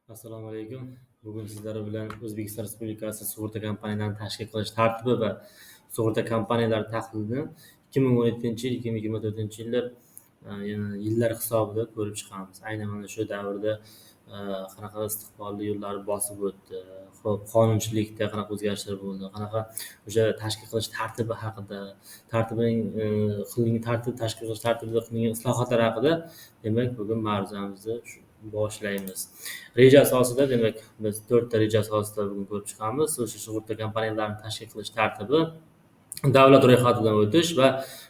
Assalomu alaykum. Bugun sizlar bilan O'zbekiston Respublikasi sug'urta kompaniyalarini tashkil qilish tartibi va sug'urta kompaniyalari tahlilini 2017-2024-yillar yillar hisobida ko'rib chiqamiz. Aynan mana shu davrda qanaqa istiqbolli yo'llar bosib o'tdi, xo'p, qonunchilikda qanaqa o'zgarishlar bo'ldi, qanaqa o'sha tashkil qilish tartibi haqida, tartibining qilingan tartib tashkil qilish tartibida qilingan islohotlar haqida, demak, bugun ma'ruzamizni boshlaymiz. Reja asosida, demak, biz to'rtta reja asosida bugun ko'rib chiqamiz. O'sha sug'urta kompaniyalarini tashkil qilish tartibi, davlat ro'yxatidan o'tish va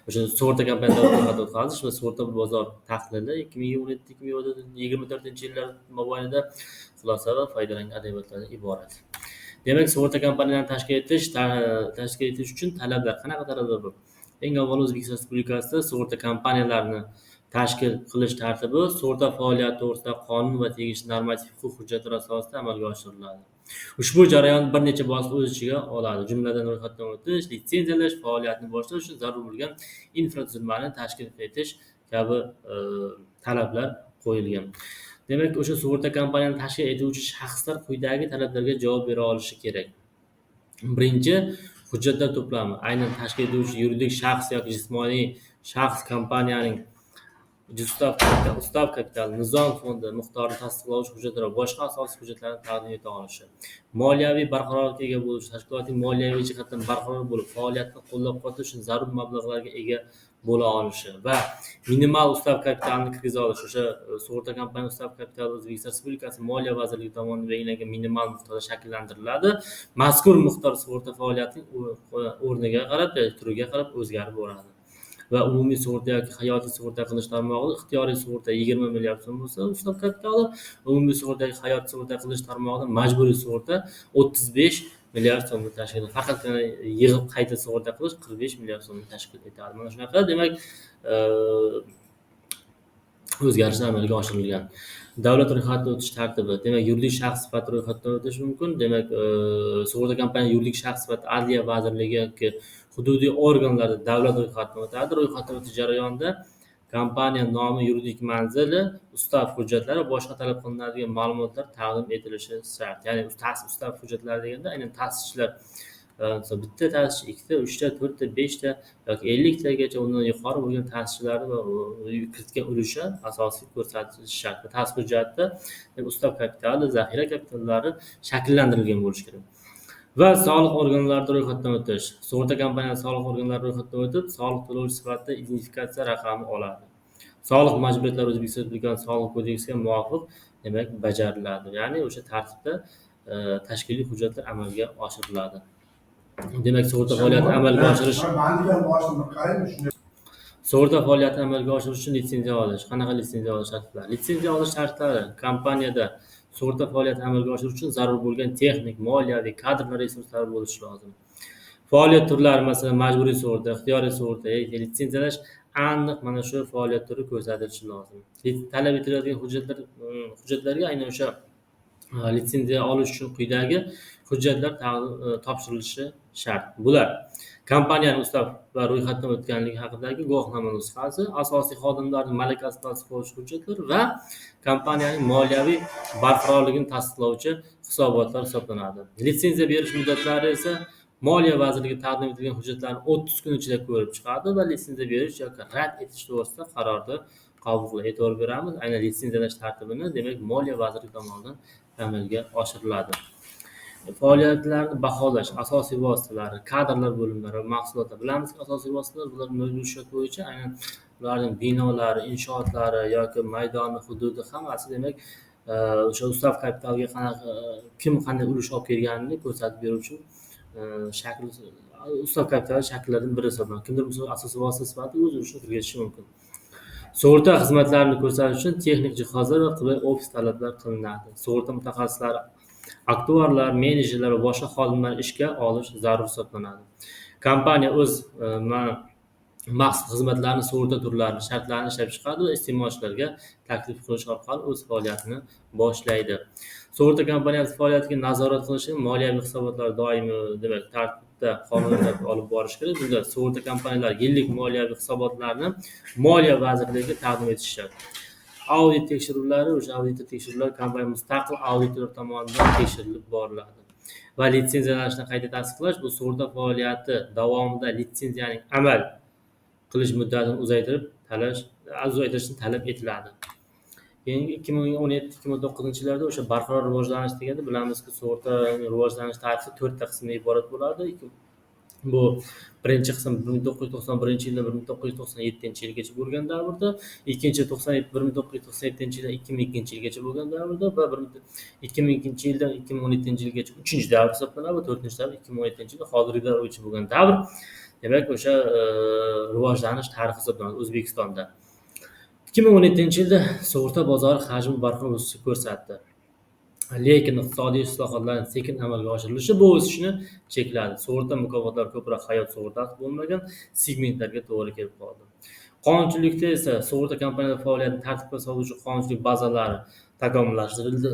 o'sha sug'urta kompaniyalari ro'yxatidan o'tkazish va sug'urta bozor tahlili 2017-2024 yillar mobaynida, xulosa va foydalangan adabiyotlardan iborat. Demak, sug'urta kompaniyalarini tashkil etish uchun talablar, qanaqa talablar bor? Eng avvalo, O'zbekiston Respublikasida sug'urta kompaniyalarini tashkil qilish tartibi sug'urta faoliyati to'g'risidagi qonun va tegishli normativ huquq hujjatlari asosida amalga oshiriladi. Ushbu jarayon bir necha bosqichni o'z ichiga oladi, jumladan, ro'yxatdan o'tish, litsenziyalash, faoliyatni boshlash uchun zarur bo'lgan infratuzilmani tashkil etish kabi talablar qo'yilgan. Demak, o'sha sug'urta kompaniyani tashkil etuvchi shaxslar quyidagi talablarga javob bera olishi kerak. Birinchi, hujjatlar to'plami. Aynan tashkil etuvchi yuridik shaxs yoki jismoniy shaxs kompaniyaning ustav kapitali, nizom fondi miqdorini tasdiqlovchi hujjatlar va boshqa asosiy hujjatlarni taqdim eta olishi, moliyaviy barqarorlikka ega bo'lishi, tashkilotning moliyaviy jihatdan barqaror bo'lib, faoliyatini qo'llab-quvvatlash uchun zarur mablag'larga ega bo'la olishi va minimal ustav kapitalini kirgiza olishi. O'sha sug'urta kompaniya ustav kapitali O'zbekiston Respublikasi Moliya vazirligi tomonidan belgilangan minimal miqdorda shakllantiriladi. Mazkur miqdor sug'urta faoliyatining o'rniga qarab, turiga qarab o'zgarib boradi va umumiy sug'urta yoki hayotiy sug'urta qilish tarmog'ida ixtiyoriy sug'urta 20 milliard so'm bo'lsa ustav kapitali, umumiy sug'urta yoki hayotiy sug'urta qilish tarmog'ida majburiy sug'urta 35 milliard so'mni tashkil etadi. Faqatgina yig'ib qayta sug'urta qilish 45 milliard so'mni tashkil etadi. Mana shunaqa, demak, o'zgarishlar amalga oshirilgan. Davlat ro'yxatidan o'tish tartibi. Demak, yuridik shaxs sifatida ro'yxatdan o'tish mumkin. Demak, sug'urta kompaniya yuridik shaxs sifatida Adliya vazirligi yoki hududiy organlarda davlat ro'yxatidan o'tadi. Ro'yxatdan o'tish jarayonida kompaniya nomi, yuridik manzili, ustav hujjatlari va boshqa talab qilinadigan ma'lumotlar taqdim etilishi shart. Ya'ni ustav hujjatlari deganda aynan ta'sischilar, misol, bitta ta'sischi, ikkita, uchta, to'rtta, beshta yoki 50 tagacha, undan yuqori bo'lgan ta'sischilarni va kiritgan ulushi asosiy ko'rsatilishi shart. Ta'sis hujjatida ustav kapitali, zaxira kapitallari shakllantirilgan bo'lishi kerak. Va soliq organlarida ro'yxatdan o'tish. Sug'urta kompaniyasi soliq organlari ro'yxatdan o'tib, soliq to'lovchi sifatida identifikatsiya raqami oladi. Soliq majburiyatlari O'zbekiston Respublikasi Soliq kodeksiga muvofiq, demak, bajariladi. Ya'ni o'sha tartibda tashkiliy hujjatlar amalga oshiriladi. Demak, sug'urta faoliyatini amalga oshirish uchun litsenziya olish. Qanaqa litsenziya olish tartiblari? Litsenziya olish shartlari: kompaniyada sug'urta faoliyatini amalga oshirish uchun zarur bo'lgan texnik, moliyaviy, kadrlar resurslari bo'lishi lozim. Faoliyat turlari, masalan, majburiy sug'urta, ixtiyoriy sug'urta, litsenziyalash aniq mana shu faoliyat turi ko'rsatilishi lozim. Talab etiladigan hujjatlarga aynan o'sha litsenziya olish uchun quyidagi hujjatlar topshirilishi shart. Bular: kompaniyani ustav va ro'yxatdan o'tganligi haqidagi guvohnoma nusxasi, asosiy xodimlarning malakasini tasdiqlovchi hujjatlar va kompaniyaning moliyaviy barqarorligini tasdiqlovchi hisobotlar hisoblanadi. Litsenziya berish muddatlari esa Moliya vazirligi taqdim etilgan hujjatlarni 30 kun ichida ko'rib chiqadi va litsenziya berish yoki rad etish to'g'risida qarorni qabul qiladi. E'tibor beramiz, aynan litsenziyalash tartibini, demak, Moliya vazirligi tomonidan amalga oshiriladi. Faoliyatlarni baholash asosiy vositalari, kadrlar bo'limlari va mahsulotlar. Bilamizki, asosiy vositalar bular mulk bo'yicha aynan ularning binolari, inshootlari yoki maydoni, hududi, hammasi, demak, o'sha ustav kapitaliga qanaqa, kim qanday ulush olib kelganini ko'rsatib beruvchi shakl, ustav kapitali shakllaridan biri hisoblanadi. Kimdir, misol, asosiy vosita sifatida o'z ulushini kirgizishi mumkin. Sug'urta xizmatlarini ko'rsatish uchun texnik jihozlar va qulay ofis talablar qilinadi. Sug'urta mutaxassislari, aktuarlar, menejerlar va boshqa xodimlarni ishga olish zarur hisoblanadi. Kompaniya o'z maxsus xizmatlarni, sug'urta turlarini, shartlarini ishlab chiqadi va iste'molchilarga taklif qilish orqali o'z faoliyatini boshlaydi. Sug'urta kompaniyasi faoliyatiga nazorat qilish, moliyaviy hisobotlar doimiy, demak, tartibda, qonuniy tartibda olib borish kerak. Bunda sug'urta kompaniyalari yillik moliyaviy hisobotlarni Moliya vazirligiga taqdim etishi shart. Audit tekshiruvlari, o'sha auditor tekshiruvlar kompaniya mustaqil auditor tomonidan tekshirilib boriladi. Va litsenziyalanishni qayta tasdiqlash bu sug'urta faoliyati davomida litsenziyaning amal qilish muddatini uzaytirishni talab etiladi. Keyingi 2017-2019 yillarda o'sha barqaror rivojlanish deganda bilamizki, sug'urta rivojlanish tarixi 4 ta qismga iborat bo'ladi. Bu birinchi qism 1991-yildan 1997-yilgacha bo'lgan davrda, ikkinchi 1997-yildan 2002-yilgacha bo'lgan davrda va 2002-yildan 2017-yilgacha uchinchi davr hisoblanadi va to'rtinchi davr 2017-yilda hozirgi davrgacha bo'lgan davr. Demak, o'sha rivojlanish tarixi hisoblanadi O'zbekistonda. 2017-yilda sug'urta bozori hajmi barqaror o'sish ko'rsatdi. Lekin iqtisodiy islohotlarning sekin amalga oshirilishi bu o'sishni chekladi. Sug'urta mukofotlari ko'proq hayot sug'urtasi bo'lmagan segmentlarga to'g'ri kelib qoldi. Qonunchilikda esa sug'urta kompaniyalari faoliyatini tartibga soluvchi qonunchilik bazalari takomillashtirildi.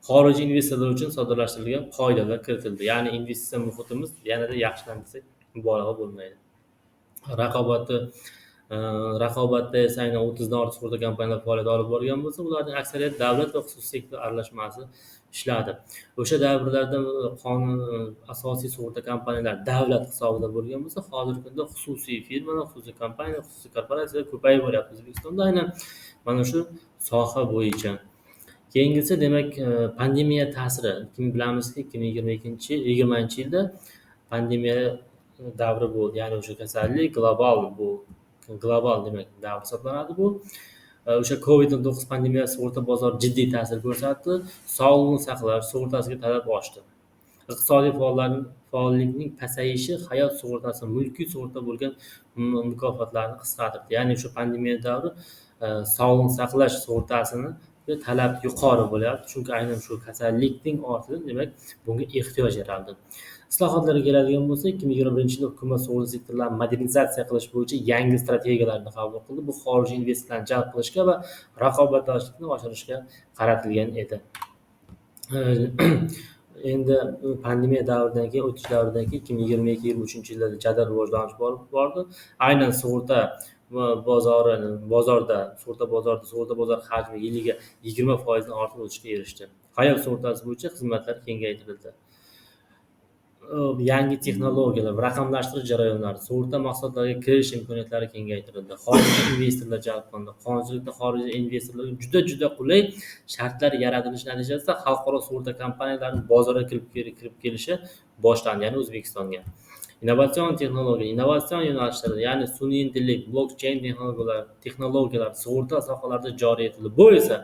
Xorijiy investorlar uchun soddalashtirilgan qoidalar kiritildi. Ya'ni investitsiya muhitimiz yanada yaxshilandi desak mubolag'a bo'lmaydi. Raqobatda esa aynan 30 dan ortiq sug'urta kompaniyalari faoliyat olib borgan bo'lsa, ularning aksariyati davlat va xususiy sektor aralashmasi ishladi. O'sha davrlarda qonun asosiy sug'urta kompaniyalari davlat hisobida bo'lgan bo'lsa, hozirgi kunda xususiy firmalar, xususiy kompaniyalar, xususiy korporatsiyalar ko'payib boryapti O'zbekistonda aynan mana shu soha bo'yicha. Keyingisi demak pandemiya ta'siri. Kim bilamizki, 2020-yilda pandemiya davri bo'ldi. Ya'ni o'sha kasallik global, bu global demak davr hisoblanadi bu. O'sha COVID-19 pandemiyasi sug'urta bozori jiddiy ta'sir ko'rsatdi. Sog'liqni saqlash sug'urtasiga talab oshdi. Iqtisodiy faollikning pasayishi hayot sug'urtasi, mulkiy sug'urta bo'lgan mukofotlarni qisqartirdi. Ya'ni o'sha pandemiya davri sog'liqni saqlash sug'urtasini talab yuqori bo'lyapti. Chunki aynan shu kasallikning ortidan demak bunga ehtiyoj yaraldi. Islohotlarga keladigan bo'lsak, 2021-yilda hukumat sug'urta sektorlarini modernizatsiya qilish bo'yicha yangi strategiyalarni qabul qildi. Bu xorijiy investitsiyalarni jalb qilishga va raqobatdorchilikni oshirishga qaratilgan edi. Endi pandemiya davridan keyin, o'tish davridan keyin 2022-2023 yillarda jadal rivojlanish bordi. Aynan sug'urta bozorida sug'urta bozori hajmi yiliga 20% dan ortiq o'sishga erishdi. Hayot sug'urtasi bo'yicha xizmatlar kengaytirildi. Yangi texnologiyalar, raqamlashtirish jarayonlari, sug'urta mahsulotlariga kirish imkoniyatlari kengaytirildi. Xorijiy investorlar jalb qilindi. Qonunchilikda xorijiy investorlarga juda qulay shartlar yaratilishi natijasida xalqaro sug'urta kompaniyalarining bozorga kirib kelishi boshlandi, ya'ni O'zbekistonga. Innovatsion texnologiya, innovatsion yo'nalishlarda, ya'ni sun'iy intellekt, blokcheyn texnologiyalar sug'urta sohalarida joriy etildi. Bu esa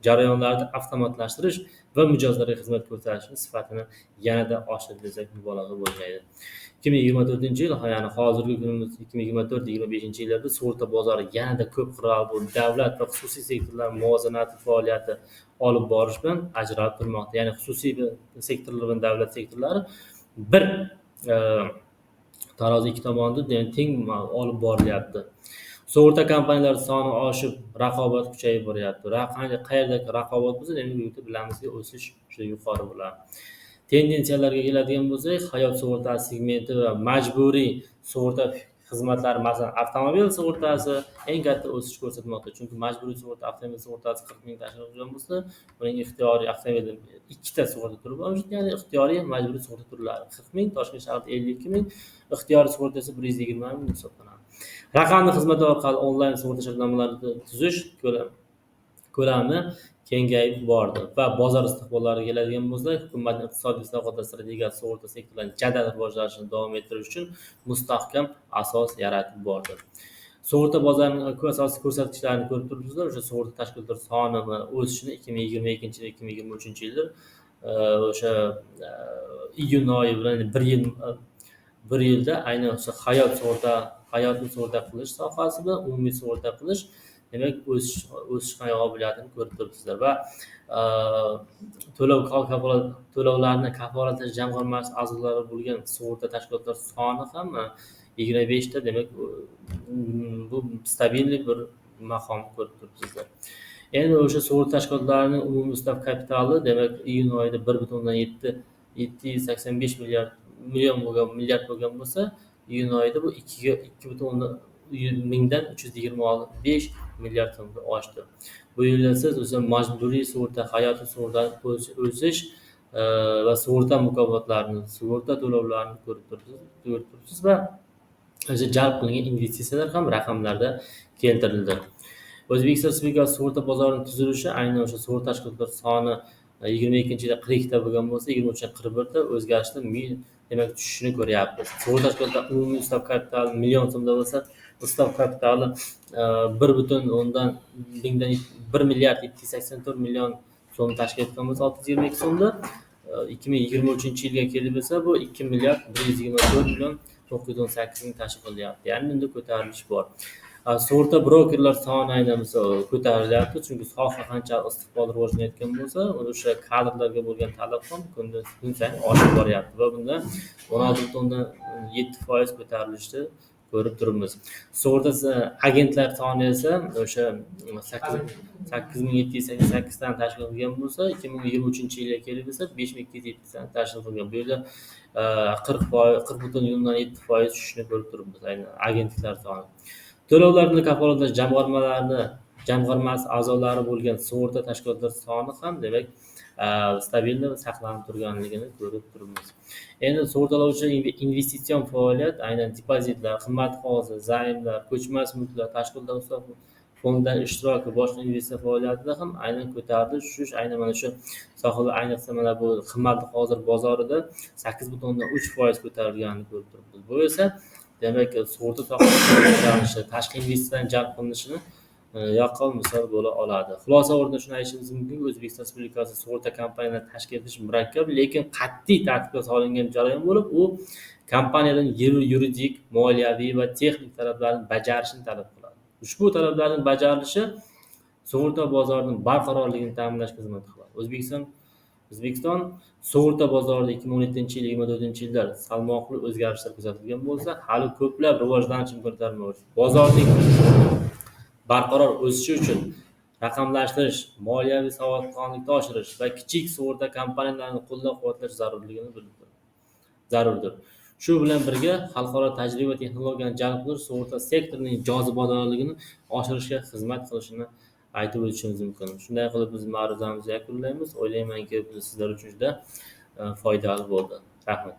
jarayonlarni avtomatlashtirish va mijozlarga xizmat ko'rsatishning sifatini yanada oshirdi desak mubolag'a bo'lmaydi. 2024-yil, ya'ni hozirgi kunimiz 2024-2025 yillarda sug'urta bozori yanada ko'p qirrali bo'ldi. Davlat va xususiy sektorlar muvozanati faoliyati olib borish bilan ajralib turmoqda. Ya'ni xususiy sektorlar bilan davlat sektorlari bir tarozi ikki tomonda teng olib borilyapti. Sug'urta kompaniyalari soni oshib, raqobat kuchayib boryapti. Qayerda raqobat bo'lsa, demak u yerda bilamizki, o'sish juda yuqori bo'ladi. Tendensiyalarga keladigan bo'lsak, hayot sug'urtasi segmenti va majburiy sug'urta xizmatlari, masalan, avtomobil sug'urtasi eng katta o'sish ko'rsatmoqda. Chunki majburiy sug'urta avtomobil sug'urtasi 40 ming tashkil qilgan bo'lsa, uning ixtiyoriy avtomobil ikkita sug'urta turi mavjud, ya'ni ixtiyoriy va majburiy sug'urta turlari 40 ming, Toshkent shahrida 52 ming, ixtiyoriy sug'urta esa 120 ming hisoblanadi. Raqamli xizmatlar orqali onlayn sug'urta shartnomalarini tuzish ko'lami kengayib bordi va bozor istiqbollariga keladigan bo'lsak, hukumatning iqtisodiy islohotlar strategiyasi sug'urta sektorining jadal rivojlanishini davom ettirish uchun mustahkam asos yaratib bordi. Sug'urta bozorining asosiy ko'rsatkichlarini ko'rib turibsizlar. O'sha sug'urta tashkilotlari soni va o'sishini 2022-2023 yilda o'sha iyun oyi bilan bir yilda aynan o'sha hayotni sug'urta qilish sohasi bilan umumiy sug'urta qilish demak o'sish qobiliyatini ko'rib turibsizlar va to'lovlarni kafolatlash jamg'armasi a'zolari bo'lgan sug'urta tashkilotlari soni ham 25 ta, demak bu stabilniy bir maqomni ko'rib turibsizlar. Endi o'sha sug'urta tashkilotlarining umumiy ustav kapitali demak iyun oyida 1,785 milliard million bo'lgan milliard bo'lgan bo'lsa, iyun oyida bu 2,3 mingdan 325 milliard so'mga oshdi. Bu yerda siz o'sha majburiy sug'urta, hayotiy sug'urta o'sish va sug'urta mukofotlarini, sug'urta to'lovlarini ko'rib turibsiz va o'sha jalb qilingan investitsiyalar ham raqamlarda keltirildi. O'zbekiston Respublikasi sug'urta bozorining tuzilishi aynan o'sha sug'urta tashkilotlari soni 22-yilda 42 ta bo'lgan bo'lsa, 23-yilda 41 ta o'zgarishni demak tushishini ko'ryapmiz. Sug'urta tashkilotlari umumiy ustav kapitali million so'mda bo'lsa, ustav kapitali 1 milliard 784 million so'm tashkil etgan bo'lsa, 622 so'mda 2023-yilga kelib esa bu 2 milliard 124 million 918 ming tashkil qilyapti. Ya'ni bunda ko'tarilish bor. Sug'urta brokerlar soni aynan misol ko'tarilyapti, chunki soha qancha istiqbol rivojlanayotgan bo'lsa, o'sha kadrlarga bo'lgan talab ham kun sayin oshib boryapti va bunda 16,7% ko'tarilishni ko'rib turibmiz. Sug'urta agentlar soni esa o'sha 8788 dan tashkil qilgan bo'lsa, 2023-yilga kelib esa 5207 dan tashkil qilgan. Bu yerda 40,7% tushishini ko'rib turibmiz aynan agentliklar soni. To'lovlarni kafolatlash jamg'armasi a'zolari bo'lgan sug'urta tashkilotlari soni ham demak stabil saqlanib turganligini ko'rib turibmiz. Endi sug'urtalovchi investitsion faoliyat aynan depozitlar, qimmat qog'ozlar, zaymlar, ko'chmas mulklar, tashkilotlar fondlar ishtiroki, boshqa investitsiya faoliyatida ham aynan ko'tarilish tushish aynan mana shu sohada, ayniqsa mana bu qimmatli qog'ozlar bozorida 8,3% ko'tarilganini ko'rib turibmiz. Bu esa demak sug'urta sohasida tashqi investitsiyalarning jalb qilinishini yaqqol misol bo'la oladi. Xulosa o'rnida shuni aytishimiz mumkinki, O'zbekiston Respublikasi sug'urta kompaniyalarini tashkil etish murakkab, lekin qat'iy tartibga solingan jarayon bo'lib, u kompaniyadan yuridik, moliyaviy va texnik talablarni bajarishni talab qiladi. Ushbu talablarning bajarilishi sug'urta bozorining barqarorligini ta'minlashga xizmat qiladi. O'zbekiston sug'urta bozorida 2017-yil, 2024-yillar salmoqli o'zgarishlar kuzatilgan bo'lsa, hali ko'plab rivojlanish imkoniyatlari mavjud. Bozorning barqaror o'sishi uchun raqamlashtirish, moliyaviy savodxonlikni oshirish va kichik sug'urta kompaniyalarini qo'llab-quvvatlash zarurligini zarurdir. Shu bilan birga xalqaro tajriba texnologiyani jalb qilish sug'urta sektorining jozibadorligini oshirishga xizmat qilishini aytib o'tishimiz mumkin. Shunday qilib biz ma'ruzamizni yakunlaymiz. O'ylaymanki, bu sizlar uchun juda foydali bo'ldi. Rahmat.